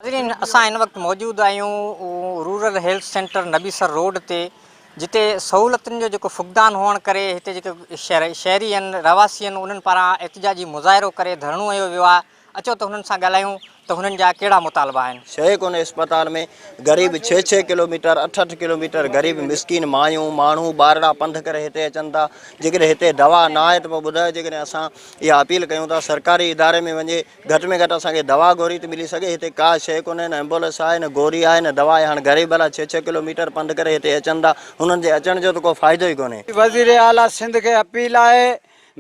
ناظرين اسان هن وقت موجود آهيون rural health centre Nabisar road تي جتي سهولتن جو جيڪو فقدان هئڻ ڪري هتي جيڪي شهري آهن رهواسي آهن انهن پاران احتجاجي مظاهرو ڪري ڌرڻو هنيو ويو آهي اچو ته هنن سان ڳالهايون ته هنن جا ڪهڙا مطالبا آهن. شيء ڪونهي اسپتال ۾ غريب ڇهه ڇهه ڪلوميٽر اٺ اٺ ڪلوميٽر غريب مسڪين مايون ماڻهو ٻارڙا پنڌ ڪري هتي اچن ٿا جيڪڏهن هتي دوا نه آهي ته پوء ٻڌايو جيڪڏهن اسان اها اپيل ڪيون ٿا سرڪاري اداري ۾ وڃي گهٽ ۾ گهٽ اسان کي دوا گوري ته ملي سگهي هتي ڪا شيء ڪونهي نه ايمبولنس آهي نه گوري آهي نه دوا آهي هاڻ غريب ڀلا ڇهه ڇهه ڪلوميٽر پنڌ ڪري هتي اچن ٿا هنن جي اچڻ جو ته ڪو فائدو ئي ڪونهي. وزير اعليٰ سنڌ کي اپيل آهي،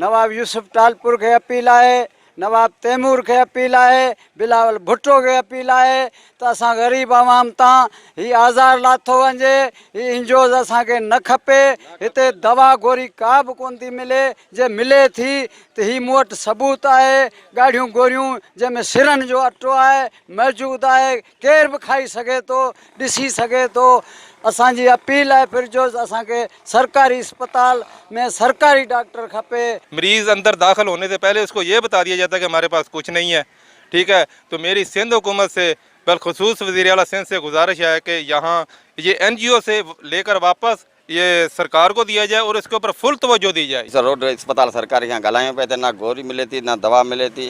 نواب يوسف ٽالپور کي اپيل آهي، نواب تيمور کي اپيل آهي، بلاول ڀٽو کي اپيل آهي ته اسان غريب عوام تان هي آزار لاٿو وڃي، هي انجوز اسان کي نه کپي، هتي دوا گوري ڪا به ڪونه ٿي ملي، جي ملي ٿي ته هي مون وٽ ثبوت آهي، ڳاڙهيون گوريون جنهن ۾ سرن جو اٽو آهي، موجود آهي، ڪير به کائي سگهي ٿو، ڏسي سگهي ٿو، اسان جي اپيل آهي پرجوش اسان کي سرڪاري اسپتال ۾ سرڪاري ڊاڪٽر کپي. مريض اندر داخل هوني سي پهلي اس ڪو يه بتا ديا جاتا هي ڪه هماري پاس ڪڇ نهين هي ٺيڪ هي تو ميري سنڌ حڪومت سي بلخصوص وزير اعليٰ سنڌ سي گذارش هي ڪه يهان يه اين جي او سي ليڪر واپس يه سرڪار ڪو ديا جائي اور اس ڪي اوپر فل توجه the جائي. سر روڊ اسپتال سرڪاري کان ڳالهايون پيا ته نه گوري ملي ٿي نه دوا ملي ٿي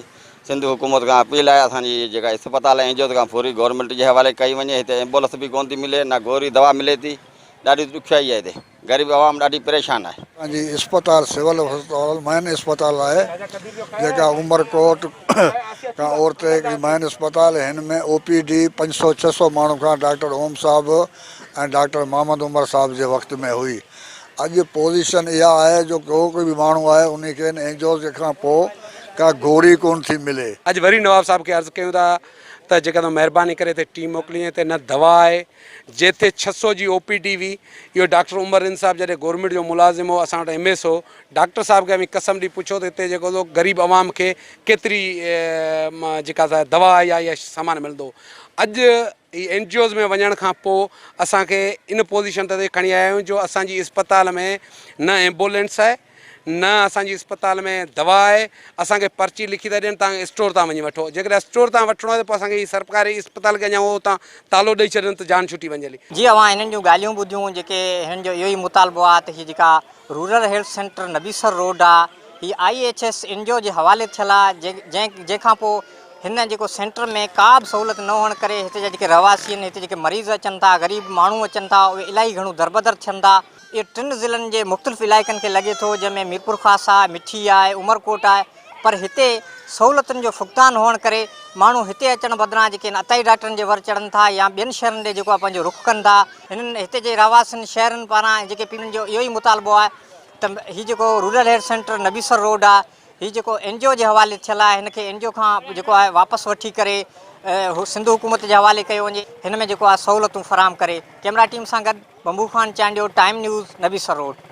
سنڌ حڪومت کان اپيل آهي اسان جي جيڪا اسپتال اين جي اوز کان ڦري گورنمينٽ جي حوالي ڪئي وڃي هتي ايمبولنس به ڪونه ٿي ملي نه گوري دوا ملي ٿي ڏاڍي ڏکيائي آهي هتي غريب عوام ڏاڍي پريشان آهي. اسان جي اسپتال سول اسپتال مين اسپتال آهي جيڪا عمرڪوٽ کان اورتي هڪڙي مين اسپتال هن ۾ او پي ڊي 500 600 ماڻهو کان ڊاڪٽر اوم صاحب ۽ ڊاڪٽر محمد عمر صاحب جي وقت ۾ هئي. اڄ پوزيشن اها آهي جو ڪو به ماڻهو آهي انهي کي ان اين جي اوز کان پوء ڪا گوري ڪونه ٿي ملي. اڄ وري نواب صاحب کي عرض ڪيون ٿا ته جيڪڏهن مهرباني ڪري هتي ٽيم موڪلي هتي نه دوا آهي جتي 600 جي او پي ڊي هئي اهو ڊاڪٽر عمر رند صاحب جڏهن گورنمينٽ جو ملازم هو اسان وٽ ايم ايس هو ڊاڪٽر صاحب کي اوهين قسم ڏئي پڇو ته هتي جيڪو غريب عوام کي ڪيتري جيڪا سا دوا يا اها سامان ملندو اڄ هي اين جي اوز ۾ وڃڻ کان پوء اسان کي ان پوزيشن تي کڻي آيا آهيون جو اسان جي اسپتال ۾ نه ايمبولينس آهي نه اسان جي اسپتال ۾ دوا آهي اسان کي پرچي لکي ٿا ڏين تان اسٽور تان وڃي وٺو جيڪڏهن اسٽور تان وٺڻو آهي ته پوء اسان کي هي سرڪاري اسپتال کي اڃا اهو اتان تالو ڏئي ڇڏن ته جان ڇٽي وڃي هلي. جي اوهان هنن جون ڳالهيون ٻڌيون جيڪي هنن جو اهو ئي مطالبو آهي ته هي جيڪا rural health centre Nabisar road آ هي I H S N G O جي حوالي ٿيل آ جنهن جنهن کان پوء هن جيڪو سينٽر ۾ ڪا به سهولت نه هئڻ ڪري هتي جا جيڪي رهواسي آهن هتي جيڪي مريض اچن ٿا غريب ماڻهو اچن ٿا اهي الاهي گهڻو دربدر ٿين ٿا اهي ٽن ضلعن جي مختلف علائقن کي لڳي ٿو جنهن ۾ ميرپورخاص آ مٺي آهي عمرڪوٽ آهي پر هتي سهولتن جو فقدان هئڻ ڪري ماڻهو هتي اچڻ بدران جيڪي آهن عطائي ڊاڪٽرن جي ور چڙهن ٿا يا ٻين شهرن ڏي جيڪو آهي پنهنجو رخ ڪن ٿا هنن هتي جي رهواسين شهرين پاران جيڪي پي جو اهو ئي مطالبو آهي ته هي جيڪو rural health centre Nabisar road آهي هي جيڪو اين جي او جي حوالي ٿيل آهي هن کي اين جي او کان جيڪو آهي واپس وٺي ڪري سنڌ حڪومت جي حوالي ڪيو وڃي هن ۾ جيڪو آهي سهولتون فراهم ڪري ڪيمرا ٽيم سان گڏ Bamboo Khan Chandio time news Nabisar road.